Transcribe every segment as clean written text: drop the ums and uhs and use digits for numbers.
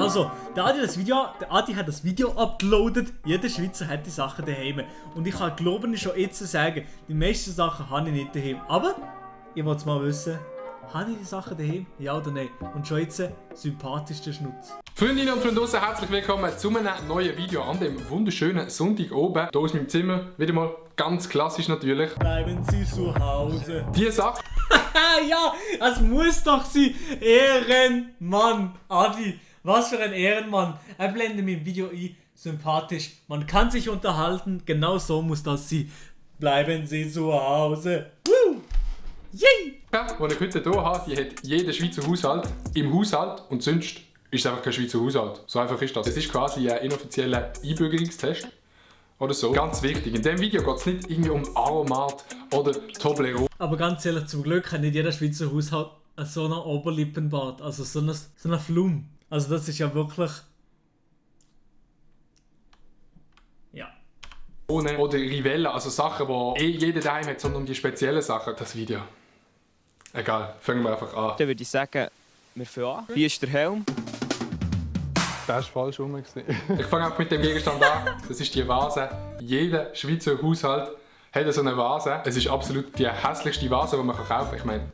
Also, der Adi hat das Video uploadet. Jeder Schweizer hat die Sachen daheim. Und ich kann glaube ich schon jetzt sagen, die meisten Sachen habe ich nicht daheim. Aber, ich wollte mal wissen, habe ich die Sachen daheim? Ja oder nein? Und schon jetzt sympathischster Schnutz. Freundinnen und Freunde, herzlich willkommen zu einem neuen Video an dem wunderschönen Sonntag oben. Hier aus meinem Zimmer, wieder mal ganz klassisch natürlich. Bleiben Sie zu Hause. Die Sache. Ja, es muss doch sein. Ehrenmann, Adi. Was für ein Ehrenmann. Er blendet mir im Video ein. Sympathisch. Man kann sich unterhalten. Genau so muss das sein. Bleiben Sie zu Hause. Woo! Yay! Ja, die ich heute hier habe, die hat jeder Schweizer Haushalt im Haushalt und sonst ist es einfach kein Schweizer Haushalt. So einfach ist das. Es ist quasi ein inoffizieller Einbürgerungstest. Oder so. Ganz wichtig, in diesem Video geht es nicht irgendwie um Aromat oder Toblerone. Aber ganz ehrlich, zum Glück hat nicht jeder Schweizer Haushalt so einen Oberlippenbart. Also so eine Flum. Also das ist ja wirklich... Ja. Oder Rivella, also Sachen, die jeder daheim hat, sondern die speziellen Sachen. Das Video. Egal, fangen wir einfach an. Dann würde ich sagen, wir fangen an. Hier ist der Helm. Das war falsch rum. Ich fange auch mit dem Gegenstand an. Das ist die Vase. Jeder Schweizer Haushalt hat so eine Vase. Es ist absolut die hässlichste Vase, die man kaufen kann. Ich meine,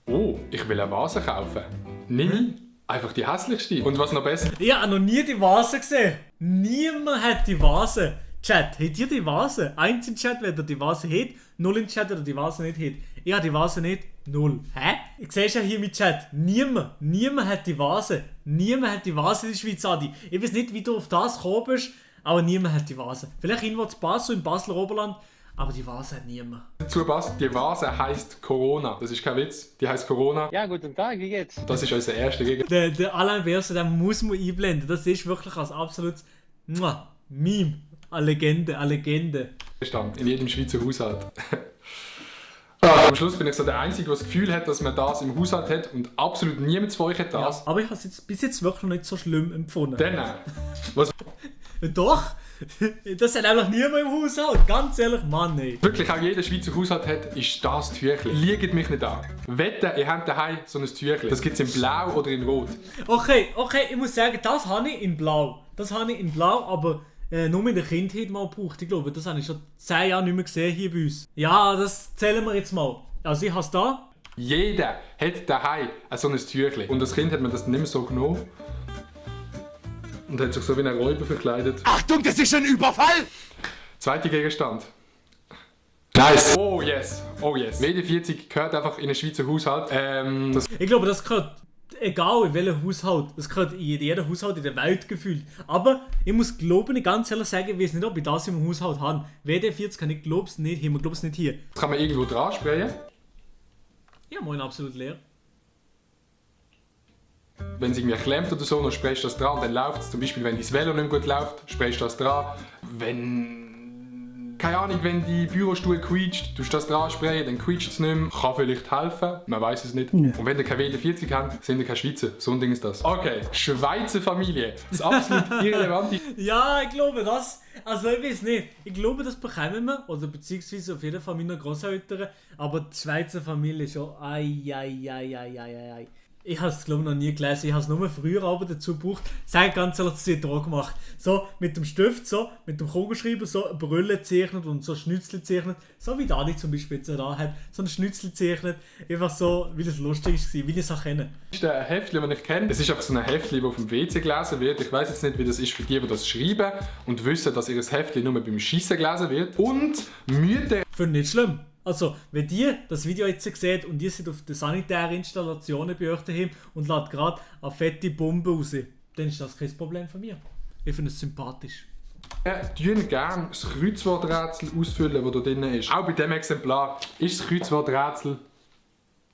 oh, ich will eine Vase kaufen. Nein, einfach die hässlichste. Und was noch besser? Ich habe noch nie die Vase gesehen. Niemand hat die Vase. Chat, habt ihr die Vase? 1 im Chat, wenn ihr die Vase habt, 0 im Chat, wenn ihr die Vase nicht habt. Ich habe die Vase nicht, 0. Hä? Ich sehe ja hier mit Chat. Niemand hat die Vase. Niemand hat die Vase in der Schweiz, Adi. Ich weiß nicht, wie du auf das gekommen bist, aber niemand hat die Vase. Vielleicht irgendwo zu Basel, im Basler Oberland, aber die Vase hat niemand. Dazu passt, die Vase heisst Corona. Das ist kein Witz, die heisst Corona. Ja, guten Tag, wie geht's? Das ist unser erster Gegenstand. Der Alain Berset, den muss man einblenden. Das ist wirklich als absolutes Meme. Eine Legende. In jedem Schweizer Haushalt. Am Schluss bin ich so der Einzige, der das Gefühl hat, dass man das im Haushalt hat und absolut niemand von euch hat das. Ja, aber ich habe es bis jetzt wirklich nicht so schlimm empfunden. Dann, was Doch! Das hat einfach niemand im Haushalt. Ganz ehrlich, Mann, ey. wirklich auch jeder Schweizer Haushalt hat, ist das Tüchli. Liegt mich nicht an. Wette, ihr habt daheim so ein Tüchli. Das gibt es in Blau oder in Rot. Okay, ich muss sagen, das habe ich in Blau. Aber nur in der Kindheit mal gebraucht. Ich glaube, das habe ich schon 10 Jahre nicht mehr gesehen hier bei uns. Ja, das zählen wir jetzt mal. Also ich habe es da. Jeder hat daheim so ein Tüchli. Und als Kind hat man das nicht mehr so genommen. Und hat sich so wie ein Räuber verkleidet. Achtung, das ist ein Überfall! Zweiter Gegenstand. Nice! Oh yes! WD-40 gehört einfach in einen Schweizer Haushalt. Ich glaube, das gehört, egal in welchem Haushalt, das gehört in jeder Haushalt in der Welt gefühlt. Aber ich muss glauben, ganz ehrlich sagen, ich weiß nicht, ob ich das im Haushalt habe. WD-40 kann ich glaube es nicht, wir glauben es nicht hier. Das kann man irgendwo dran sprayen. Ja, moin, absolut leer. Wenn es irgendwie klemmt oder so, dann sprayst du das dran und dann läuft es. Zum Beispiel, wenn dein Velo nicht gut läuft, sprayst du das dran. Keine Ahnung, wenn die Bürostuhl quietscht, tust du das dran sprayen, dann quietscht es nicht mehr. Kann vielleicht helfen, man weiß es nicht. Ja. Und wenn ihr keine WD-40 habt, sind ihr keine Schweizer. So ein Ding ist das. Okay, Schweizer Familie. Das absolut irrelevante. Ja, ich glaube das. Also ich weiß nicht. Ich glaube, das bekommen wir. Oder beziehungsweise auf jeden Fall meine Großeltern. Aber die Schweizer Familie schon. Ai. Ich habe es glaube ich noch nie gelesen, ich habe es nur früher aber dazu gebraucht. Sag ganz ehrlich, das wird auch gemacht. So mit dem Stift, so mit dem Kugelschreiber, so eine Brille zeichnet und so Schnitzel zeichnet. So wie Dani zum Beispiel jetzt da hat. So ein Schnitzel zeichnet. Einfach so, wie das lustig war, wie ich es auch kenne. Das ist ein Heftchen, das ich kenne. Es ist einfach so ein Heftchen, das auf dem WC gelesen wird. Ich weiß jetzt nicht, wie das ist für die das schreiben und wissen, dass ihr Heftchen nur beim Schiessen gelesen wird. Und Mütter. Finde ich nicht schlimm. Also, wenn ihr das Video jetzt seht und ihr seid auf der sanitären Installationen bei euch daheim und ladet gerade eine fette Bombe raus, dann ist das kein Problem von mir. Ich finde es sympathisch. Tun gerne das Kreuzworträtsel ausfüllen, das da drin ist. Auch bei diesem Exemplar ist das Kreuzworträtsel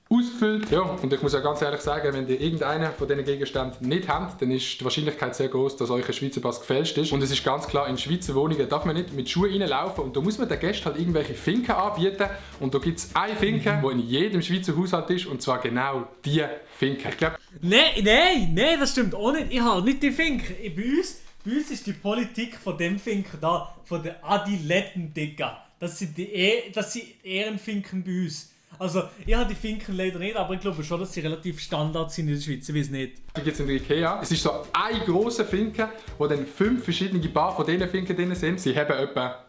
ausgefüllt. Ja, und ich muss ja ganz ehrlich sagen, wenn ihr irgendeinen von diesen Gegenständen nicht habt, dann ist die Wahrscheinlichkeit sehr groß, dass euch ein Schweizer Pass gefälscht ist. Und es ist ganz klar, in Schweizer Wohnungen darf man nicht mit Schuhen reinlaufen und da muss man den Gästen halt irgendwelche Finken anbieten. Und da gibt es eine Finke, die in jedem Schweizer Haushalt ist und zwar genau diese Finke. Ich glaube... Nein, das stimmt auch nicht. Ich habe nicht die Finke. Bei uns ist die Politik von dem Finken da, von der Adiletten, Digga. Das sind Ehrenfinken bei uns. Also, ich habe die Finken leider nicht, aber ich glaube schon, dass sie relativ Standard sind in der Schweiz. Ich weiß nicht. Die gibt es in der Ikea. Es ist so ein grosser Finken, wo dann 5 verschiedene Paar von diesen Finken drin sind. Sie haben etwa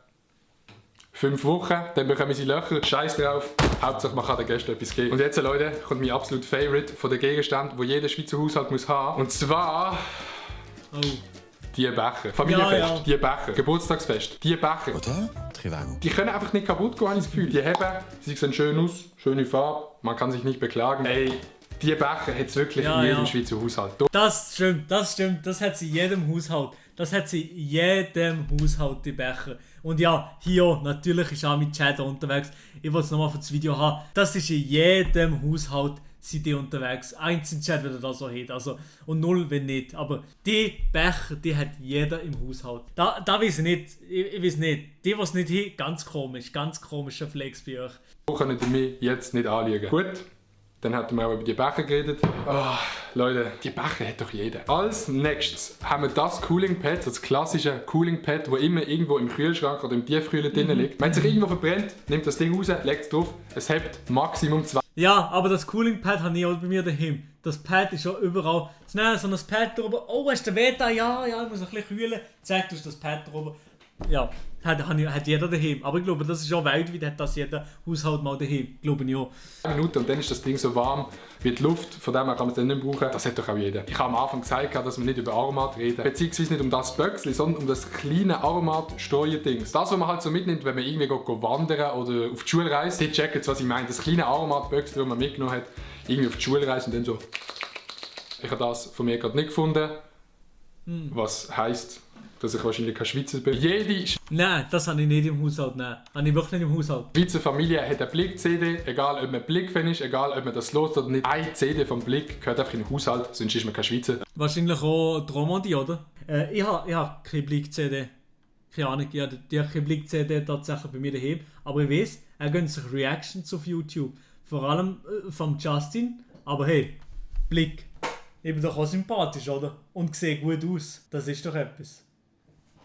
5 Wochen, dann bekommen sie Löcher. Scheiß drauf. Hauptsache man kann den Gästen etwas geben. Und jetzt, Leute, kommt mein absolut Favorite von den Gegenständen, die jeder Schweizer Haushalt muss haben. Und zwar... Oh. Die Becher. Familienfest, Ja. die Becher. Geburtstagsfest, die Becher. Oder? Trivago. Die können einfach nicht kaputt gehen, habe ich das Gefühl. Die haben, sie sehen schön aus, schöne Farbe, man kann sich nicht beklagen. Ey, die Becher hat es wirklich in jedem Schweizer Haushalt. Das stimmt, das hat sie in jedem Haushalt. Das hat sie in jedem Haushalt, die Becher. Und ja, hier natürlich ist auch mit Chat unterwegs. Ich wollte es nochmal für das Video haben. Das ist in jedem Haushalt sind die unterwegs. Eins in Chat, wenn er das so hat. Also, und 0, wenn nicht. Aber die Becher, die hat jeder im Haushalt. Da weiß ich nicht. Ich weiß nicht. Die, was nicht haben, ganz komischer Flex bei euch. So können die mich jetzt nicht anlügen. Gut, dann hatten wir auch über die Becher geredet. Oh, Leute, die Becher hat doch jeder. Als nächstes haben wir das Cooling Pad, das klassische Cooling Pad, das immer irgendwo im Kühlschrank oder im Tiefkühler drin liegt. Wenn es sich irgendwo verbrennt, nimmt das Ding raus, legt es drauf. Es hebt Maximum 2. Ja, aber das Cooling Pad habe ich auch bei mir daheim. Das Pad ist schon überall. So ein Pad drüber. Oh, hast du Wetter? Ja, ich muss ein bisschen kühlen. Zeig du das Pad drüber. Ja, hat jeder daheim. Aber ich glaube, das ist schon weltweit, hat das jeder Haushalt mal daheim. Glaube ich auch. 1 Minute und dann ist das Ding so warm wie die Luft, von dem her kann man es dann nicht brauchen. Das hat doch auch jeder. Ich habe am Anfang gesagt, dass wir nicht über Aromat reden. Beziehungsweise nicht um das Böckchen, sondern um das kleine Aromat-Steuerdings. Das, was man halt so mitnimmt, wenn man irgendwie wandern oder auf die Schule reist. Die checken jetzt, was ich meine. Das kleine Aromat-Böckchen, das man mitgenommen hat, irgendwie auf die Schule reist und dann so... Ich habe das von mir gerade nicht gefunden. Was heisst, dass ich wahrscheinlich kein Schweizer bin. Jede Nein, das habe ich nicht im Haushalt. Nein, habe ich wirklich nicht im Haushalt. Schweizer Familie hat eine Blick-CD, egal ob man Blick-Fan ist, egal ob man das los oder nicht. Eine CD vom Blick gehört einfach in den Haushalt, sonst ist man kein Schweizer. Wahrscheinlich auch die Romandie, oder? Ich habe keine Blick-CD. Keine Ahnung, die habe keine Blick-CD tatsächlich bei mir daheim. Aber ich weiß, er gönnt sich Reactions auf YouTube. Vor allem vom Justin. Aber hey, Blick. Ich bin doch auch sympathisch, oder? Und sehe gut aus. Das ist doch etwas.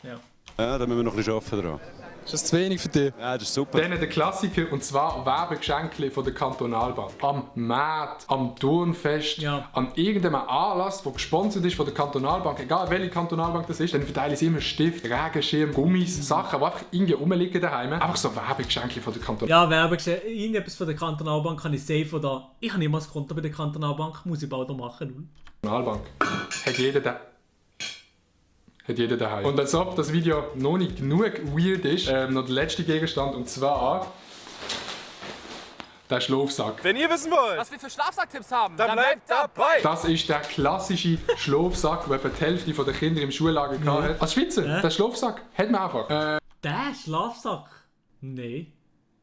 Ja. Ja, da müssen wir noch ein bisschen arbeiten dran. Ist das zu wenig für dich? Ja, das ist super. Dann der Klassiker, und zwar Werbegeschenke von der Kantonalbank. Am Markt, am Turnfest, Ja. an irgendeinem Anlass, der gesponsert ist von der Kantonalbank, egal welche Kantonalbank das ist, dann verteilen sie immer Stift, Regenschirm, Gummis, Sachen, die einfach irgendwie rumliegen daheim. Einfach so Werbegeschenke von der Kantonalbank. Ja, Werbegeschenke. Irgendetwas von der Kantonalbank kann ich safe oder... Ich habe niemals Konto bei der Kantonalbank, muss ich bald auch machen. Kantonalbank. Hat jeder da. Hat jeder daheim. Und als ob das Video noch nicht genug weird ist, noch der letzte Gegenstand, und zwar der Schlafsack. Wenn ihr wissen wollt, Was wir für Schlafsacktipps haben, dann bleibt dabei! Das ist der klassische Schlafsack, den etwa die Hälfte der Kinder im Schullager hatte. Als Schweizer, der Schlafsack hat man einfach. Der Schlafsack? Nein.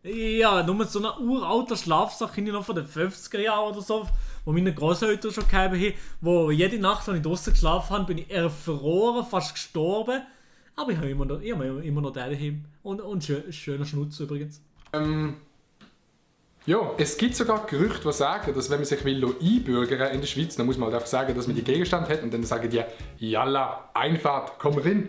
Ja, nur so ein uralter Schlafsack, ich noch von den 50er Jahren oder so, wo meine Großeltern schon gehabt haben, wo jede Nacht, wenn ich draußen geschlafen habe, bin ich erfroren, fast gestorben. Aber ich habe immer noch den daheim. Und schöner Schnutz übrigens. Ja, es gibt sogar Gerüchte, die sagen, dass wenn man sich einbürgern in der Schweiz, dann muss man halt einfach sagen, dass man die Gegenstände hat und dann sagen die, jalla, Einfahrt, komm rein.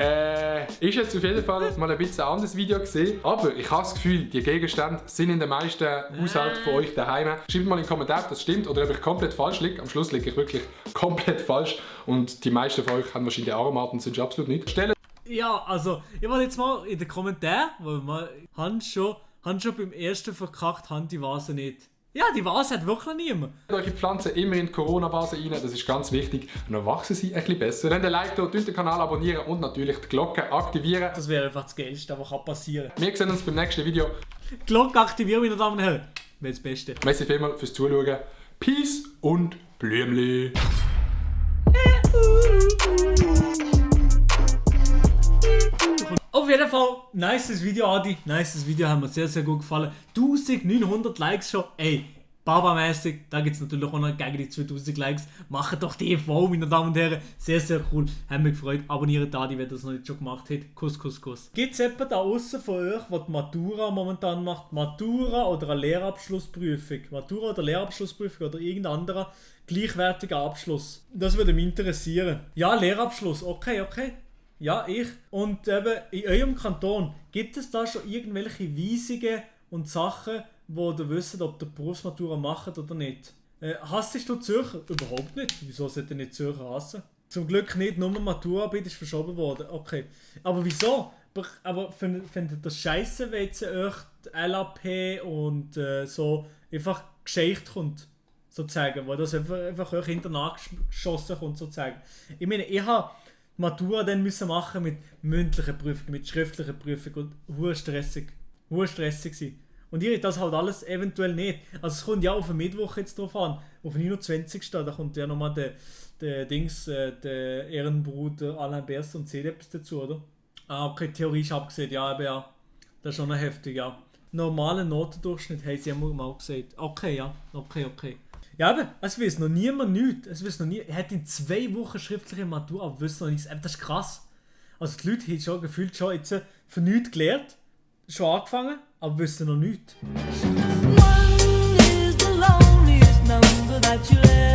Ist jetzt auf jeden Fall mal ein bisschen ein anderes Video gesehen, aber ich habe das Gefühl, die Gegenstände sind in den meisten Haushalten von euch daheim. Schreibt mal in den Kommentaren, ob das stimmt oder ob ich komplett falsch liege. Am Schluss liege ich wirklich komplett falsch und die meisten von euch haben wahrscheinlich Aromat und sind absolut nicht. Stellen Ja, also, ich wollte jetzt mal in den Kommentaren, weil wir haben schon beim ersten verkackt, haben die Vase nicht. Ja, die Vase hat wirklich niemand. eure Pflanzen immer in die Corona-Vase rein, das ist ganz wichtig. Und dann wachsen sie ein bisschen besser. Wenn ihr Like da, den Kanal abonnieren und natürlich die Glocke aktivieren. Das wäre einfach das Geilste, was passieren kann. Wir sehen uns beim nächsten Video. Glocke aktivieren, meine Damen und Herren. Wäre das Beste. Merci vielmals fürs Zuschauen. Peace und Blümli. Auf jeden Fall, nices Video, Adi. Nices Video, hat mir sehr, sehr gut gefallen. 1900 Likes schon. Ey, Baba-mäßig. Da gibt es natürlich auch noch gegen die 2000 Likes. Macht doch die voll, meine Damen und Herren. Sehr, sehr cool. Hat mich gefreut. Abonniert Adi, wer das noch nicht schon gemacht hat. Kuss, Kuss, Kuss. Gibt es jemanden da außen von euch, der die Matura momentan macht? Matura oder eine Lehrabschlussprüfung? Matura oder Lehrabschlussprüfung oder irgendein anderer gleichwertiger Abschluss? Das würde mich interessieren. Ja, Lehrabschluss. Okay. Ja, ich. Und eben in eurem Kanton, gibt es da schon irgendwelche Weisungen und Sachen, die wissen, ob ihr Berufsmatura macht oder nicht. Hassest du Zürcher? Überhaupt nicht. Wieso sollte ihr nicht Zürcher hassen? Zum Glück nicht, nur Maturaarbeit ist verschoben worden. Okay. Aber wieso? Aber findet ihr das scheiße, wenn jetzt euch die LAP und so einfach Geschichte kommt? Sozusagen, wo das einfach euch hinter nachgeschossen kommt, sozusagen. Ich meine, ich habe Matura dann müssen machen mit mündlichen Prüfungen, mit schriftlichen Prüfungen und hure stressig gewesen. Und ihr das halt alles eventuell nicht. Also es kommt ja auf den Mittwoch jetzt drauf an, auf den 29. Da kommt ja nochmal der Ehrenbruder Alain Bers und C-Deps dazu, oder? Ah, okay, Theorie ist abgesehen, ja, aber ja. Das ist schon noch heftig, ja. Normalen Notendurchschnitt haben sie immer mal gesagt. Okay, ja, okay. Ja, aber es weiß noch niemand nichts. Er hat in 2 Wochen schriftliche Matur, aber wüsste noch nichts. Das ist krass. Also die Leute haben schon gefühlt schon jetzt für nichts gelernt, schon angefangen, aber wissen noch nichts. One is the loneliest number that you'll